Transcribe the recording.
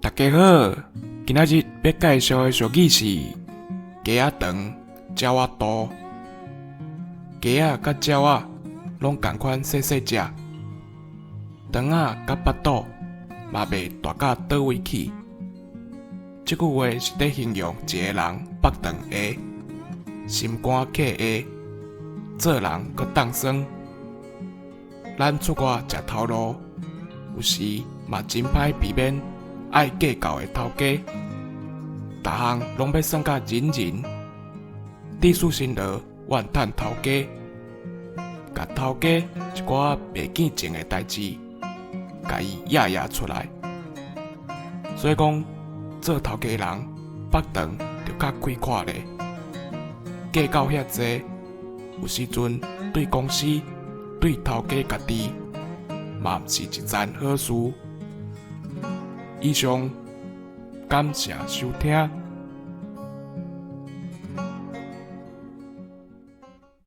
大家好，今仔日欲介紹的俗語是雞仔長，鳥仔肚。雞仔佮鳥仔攏仝款細細隻，腸仔佮腹肚嘛袂大甲佗位去。這句話是佇形容一个人腹腸下，心肝客下，做人閣凍酸。咱出外食頭路，有時嘛真歹避免愛計較的頭家，逐項攏欲算甲認認，知事辛勞怨嘆頭家，共頭家一寡袂見證的代誌，共伊掖掖出來。所以講，做頭家人腹腸著較開闊咧，計較遐濟，有時陣對公司、對頭家家己，嘛毋是一件好事。以上，感謝收聽。